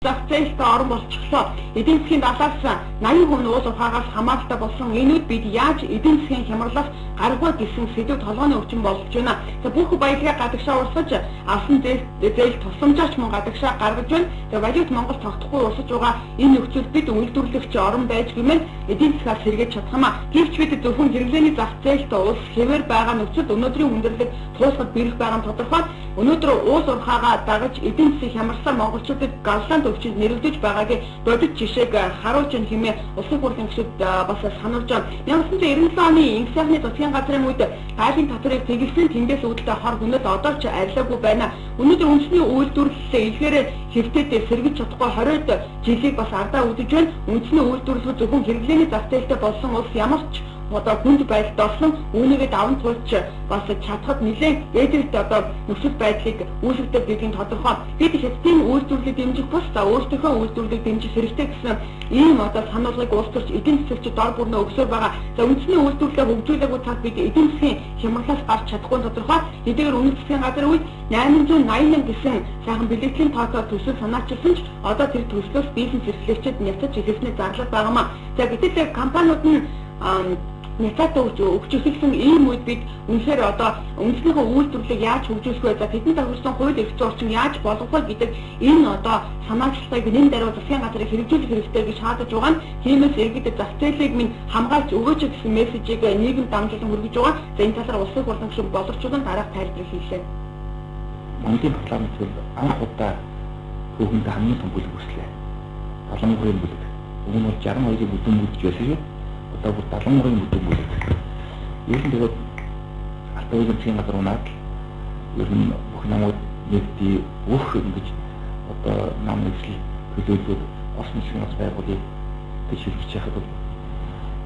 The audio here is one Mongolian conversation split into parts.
Зах зээлтэй орон болчихлоо. Эдийн засгийн 70-аас 80% нь уул уурхаагаас хамааралтай болсон энэ үед бид яаж эдийн засгийн хямралаас гарах вэ гэсэн сэдэв толгойн өвчин болж байна. За бүх баялагаа гадагшаа урсгаж авсан зээл тусламжаач мөн гадагшаа гаргаж байна. За валют Монгол тогтохгүй урсаж байгаа энэ нөхцөлд бид үйлдвэрлэгч орон байж гэмээр эдийн засгаас сэргээж чадах юм а. Гэвч бид зөвхөн хэрэглээний зах зээлд улс хэвээр байгаа нөхцөлд өнөөдрийн хүндрэлийг туулахад бэрх байгаа нь тодорхой. Өнөөдөр уул уурхаагаа дагаж эдийн засгийг хямарсаар монголчуудад галлаанд өвчнөд нэрвэгдэж байгаагийн бодит жишээг харуулж байна хэмээн улсын хурлын гишүүд бас сануулж байна. 1997 оны инх сайхны засгийн газрын үед гайлын татварыг тэгэлсэн тэндээс үүдэлтэй хор хөнөөд одоо ч арилаагүй байна. Өнөөдөр үндэсний үйлдвэрлэлээ илгээрээ хэвтээд сэргэж чадахгүй 20-од жилийг бас ардаа үдэж байна. Үндэсний үйлдвэрлэл зөвхөн хэрэглээний зах зээлтэй болсон улс ямар ч одоо хүнд байдалд орсон үүнийгээ даван туулж бас чадхад нэлээд ээдэлт одоо нөхцөл байдлыг үүсгэдэг гэдгийг тодорхой. Бид хятадын үйлдвэрлэлийг дэмжих бус за өөрсдийнхөө үйлдвэрлэлийг дэмжих хэрэгтэй гэсэн ийм одоо сануулгыг улс төрч эдийн засагч дор бүрнөө өгсөөр байгаа. За үндэсний үйлдвэрлэлээ хөгжүүлээгүй цаг бид эдийн засгийн хямралаас гарч чадахгүй тодорхой. Хэдийгээр үнэт засгийн газар үед 880 гэсэн сайхан бэлэгдлийн тооцоо төсөл санаачилсан ч одоо тэр төслөөс бизнес эрхлэгчид нятаж эхэлснээр зарлал байгаамаа. За гэтэл компаниуд нь няцаатай өгч эхэлсэн ийм үед бид үнэхээр одоо үндэснийхөө үйлдвэрлэлийг яаж хөгжүүлэх вэ? За тэдэнд тохирсон хууль эрх зүйн орчин яаж болгох вэ гэдэг энэ одоо санаачлагыг нэн даруй засгийн газрыг хэрэгжүүлэх хэрэгтэй гэж шаардаж байгаа нь тиймээс иргэдэд зах зээлийг минь хамгаалж өгөөч гэсэн мессежийг нийгэмд дамжуулан хүргэж байгаа. За энэ талаар улсын хурлын гишүүн Боловчулан дараах тайлбарыг хийлээ. Монголын парламент анх удаа түүхэнд хамгийн том бүлэг үүслээ. 73-ын бүлэг. Уг нь бол 62-ын бүлэг бүлж байсан шүү. Одоо бүр 73-ын бүлэг бүлэг. Ер нь тэгээд алтан засгийн газар унаад л ер нь бүх намууд нэгдий бүх ингэж одоо нам нэгсэл төлөөлөд ос засгийн газар байгуулъя гэж хэлж яхад бол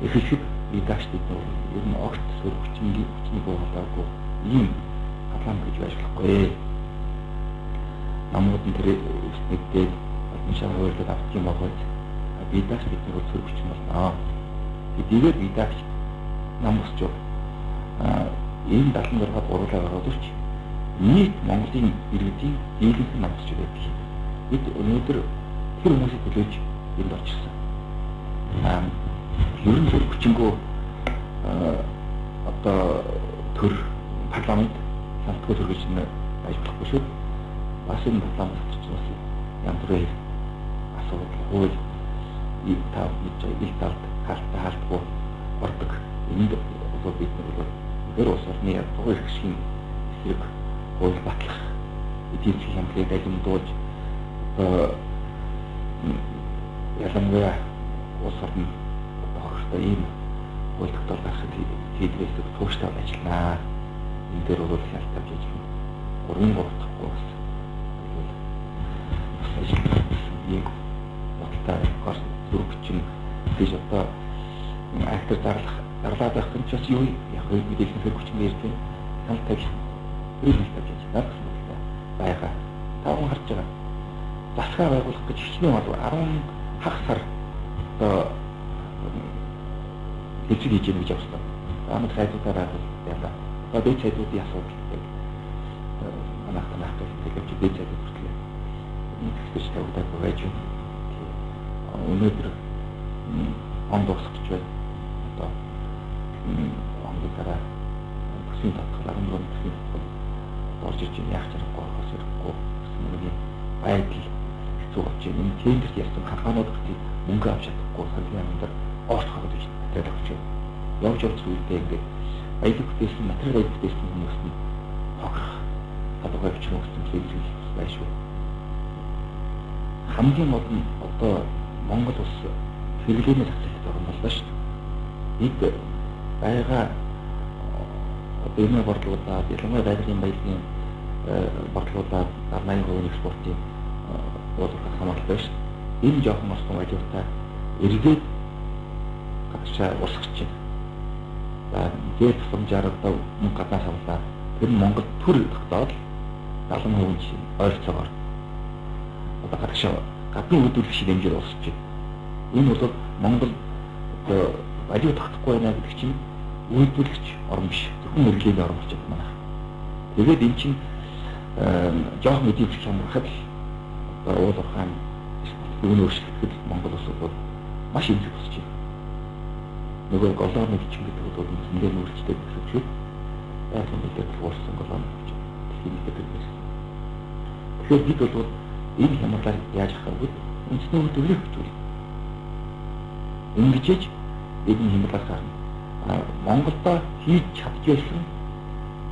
эхлэхэд бидагч бид нар ер нь огт сөрөг хүчнийг буулгаагүй ийм парламент гэж байж болохгүй. Намууд нь тэр нэгдээд албан шал хуулиуд авчих юм бол бидагч бид нар сөрөг хүчин болно. Хэдийгээр бидагч нам босч энэ 76-д гурлаа гаргаад ирч нийт Монголын иргэдийн дийлэнх нам босч байдаг. Бид өнөөдөр тэр хүмүүсийг төлөөж энд орчихсон. Ер нь сөрөг хүчингөө одоо төр парламент сантгүй төр гэж байж болохгүй шүү. Бас энэ парламент чинь бас янз бүрийн асуудал хууль та мэдж ил талд хаалттай хаалтгүй ордог. Энд бол бид нар бол өнөр улс орны ядуу эрх ашигын эсрэг хууль батлах, эдийн засгийн хямдралыг далимдуулж одоо ялангуяа улс орн хохиртой ийм хууль тогтоол гаргахад хийдвээс тууштай ажилланаа. Энэ дээр бол хяналт тавьж ажиллана. 3-3 дахьгүй бас бас ажиллана гэсэн ийм бодолтой гар зүрх хүчин гэж одоо актер зарлаад байх юм чи бас юу яг мэдээллийн сөрөг хүчин ярьж байна. Хяналт тавьж хяналт тавьж ажиллана гэсэн бодолтой байгаа. Та бүхэн харж байгаа. Засгаа байгуулах гэж хичнээн бол 10 хагас сар одоо хэлцэг хийж яах гэж авсан. Амар сайдуудаар байгуул яалаа. Одоо дээд сайдуудын асуудал гэдэг манайх танах гэж явж дээд сайдууд хүртэл тэгсэж тавигдаагүй байж байна. Өнөөдөр он дуусах гэж байна. Одоо онгийн дараа төсвийн татгал 14 төсвийн татгал орж иж байна. Яах чаргагүй орохоос ирэхгүй гэсэн нэг байдал хэцүү болж байна. Энэ тендерт ярьсан компаниуд хүртэл мөнгө авч чадахгүй соёлын амдар орт хогдож материал авч байна. Явж явж зүйлдээ ингээд баялаг бүтээсэн, материал баялаг бүтээсэн хүмүүс нь хохирох талбай авчих гэсэн зүйл байна шүү. Хамгийн гол нь одоо Монгол улс хэрэглээний зах зээлд орно боллоо шүү дээ. Бид байгаа одоо энэ борлуулад, ялангуяа байгалийн баялагын борлуулад 80% экспортын борлуулах хамааралтай шүү дээ. Энэ жоохон орсон валюта эргээд гадагшаа урсгаж байна. За зээл тусламжаар одоо мөнгө гаднаас авлаа. Тэр нь Монгол төр тогтоол 70% нь ойролцоогоор одоо гадагшаа гадны үйлдвэрлэгчийн дэмжээр урсгаж байна. Энэ бол Монгол одоо валют тогтохгүй байна гэдэг чинь үйлдвэрлэгч орн биш. Зөвхөн мөргөлийн орн болчиход байна. Тэгээд эн чинь жоохон эдийн засаг хямрахад л одоо уул уурхайн Үүний өөрчлөлтөд Монгол улс бол маш эмзэг босч байна. Нөгөө голоор нэгчин гэдэг бол үндсэндээ нүүрчтэй гэсэн үг шүү. Байгалийн мэдээ тулгуурсан голоор нэгчин дэлхийн нийтэд байсан. Тэгэхээр бид бол энэ хямралаар яаж авах вэ? Үндэсний үйлдвэрлэлийг хөгжүүлнэ. Ингэжээж энэ хямралаас гарна. Монголдо хийж чадчихсан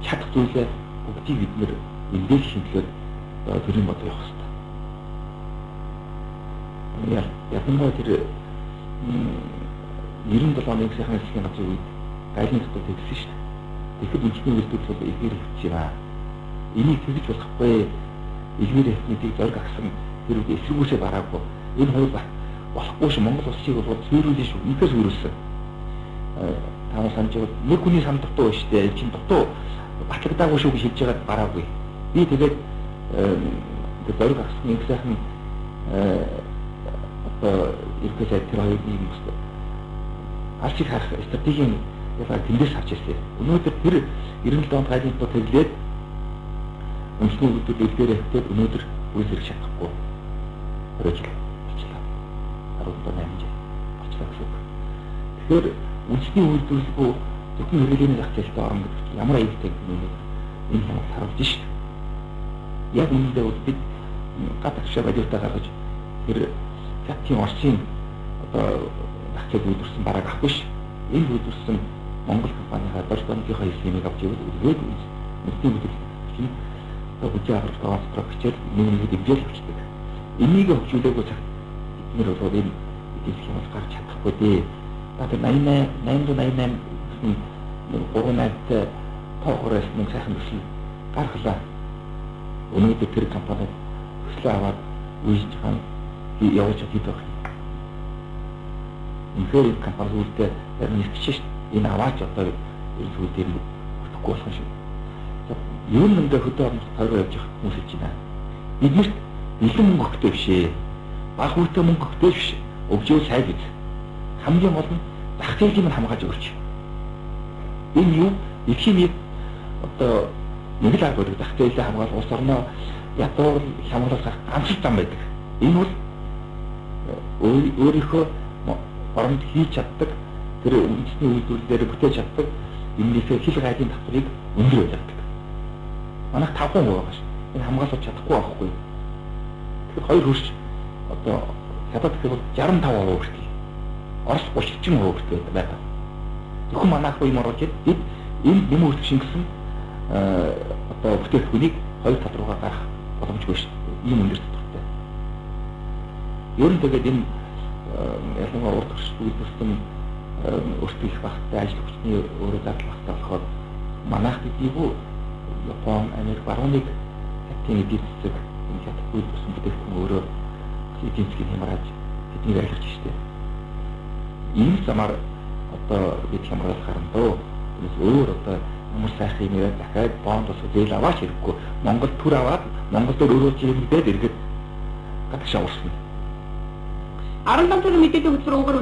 чадах зүйлээ бүгдийг бид нэр эндээс шингэлээд төрийн бодол явах хэрэгтэй. Ялангуяа тэр 97 оны их сайхан засгийн газрын үед гайлын татвар тэгсэн шүү дээ. Тэгэхэд үндэсний үйлдвэрлэл бол ихээр хөвч юм аа. Энийг тэгж болохгүй. Элмэр хэтнүүдийг зориг агсан тэр үед эсрэгүүсээ бараагүй. Энэ хууль болохгүй шүү. Монгол улсыг бол сүйрүүлнэ шүү. Үнэхээр сүйрүүлсэн. Та нар санаж байвал нэг хүний сан дутуу байна шүү дээ. Энэ чинь дутуу батлагдаагүй шүү гэж хэлж байгаад бараагүй. Би тэгээд зориг агсан их сайхан одоо ерөнхий сайд тэр хоёрыг нэг юм алчиг харах стратегийн ялгааг тэндээс авч ирсэн. Өнөөдөр тэр 97 онд гайлын тоо тэглээд үндэсний үйлдвэрлэл үлдээрээ хэвтээд өнөөдөр үйл хэрэг чадахгүй 20 жил болчлаа. 17 8 жил болчлаа гэсэн үг. Тэгэхээр үндэсний үйлдвэрлэлгүй зөвхөн хэрэглээний зах зээлтэй орно гэдэг чинь ямар аюултай гэдэг нь энэ хямрал харуулж шít. Яг үүндээ бол бид гад агшаа валюта гаргаж тэр хятадын Оросын одоо зах зээл үйлдвэрлэсэн барааг авахгүй ш. Энэ үйлдвэрлэсэн Монгол компанийнхаа Дордонгийнхаа хийсэн юмыг авч ивэл үргээд үндэсний үйлдвэрлэл чинь одоо бүжээ аврах тоогоо хичээл нэг нэг дэмжээл авчдаг. Энийг хөгжүүлээгүй цагт бид нэр бол энэ эдийн засгийн бол гарч чадахгүй дээ. За тэр 88 888 гэсэн 38-тай тоогоор байсан нэг сайхан төсөл гаргалаа. Өнөөдөр тэр компаниуд төслөө аваад үйжиж хаан явуулж хэд байх юм. Үнэхээр энэ компани сүүлдээ зарим нэгч шүү дээ. Энэ аваач одоо ер нь сүүлдээ бүтэхгүй болох юм шиг. Ер нь ингээ хөдөө орон тойроо явж байгаа хүмүүс хэлж байна. Биднэрт бэлэн мөнгө өгөхтэй биш ээ. Баг хүүтэй мөнгө өгөхтэй биш. Өгжөө сайн биз. Хамгийн гол нь зах зээлийг нь хамгаалж өгч. Энэ юу? Дэлхийн нэг одоо нэг л арга байдаг. Зах зээлээ хамгаалах улс орноо ядуур хямралах ганц зам байдаг. Энэ бол өөрийнхөө оронд хийж чаддаг тэр үндэсний үйлдвэрлэлээр бүтээж чаддаг юмнээсээ хил гайлын татварыг өндөр байлгадаг. Манайх 5% байгаа ш. Энэ хамгаалах чадахгүй байхгүй. Тэгэхээр хоёр хөрш одоо хятад гэх бол 65% хүртэл Орос 30% хүртэл байдаг. Зөвхөн манайх руу юм оруулж бид энэ нэм үргэлж шингэсэн одоо бүтээгдэхүүнийг хоёр тал руугаа гарах боломжгүй ш. Ийм өндөр татвартай. Ер нь тэгээд энэ ялангуяа урд төрш үйлдвэрлэсэн өртөө их багтай ажил хүчний өөрөө зардал багтай болохоор манайх гэдгийг Япон, Америк, барууныг хятадын эдийн засаг энэ хятад үйлдвэрлэсэн бүтээгдэхүүн өөрөө эдийн засгийг хямрааж тэднийг арилгаж штэ. Ийм замаар одоо бид хямрал гарна дөө. Тэрнээс өөр одоо ямар сайхан юм яриад дахиад бонд бас зээл аваач хэрэггүй. Монгол төр аваад Монгол дээр өөрөө чимэгдээд эргээд гадагшаа урсна. 17 цагийн мэдээллийн хөтөлбөр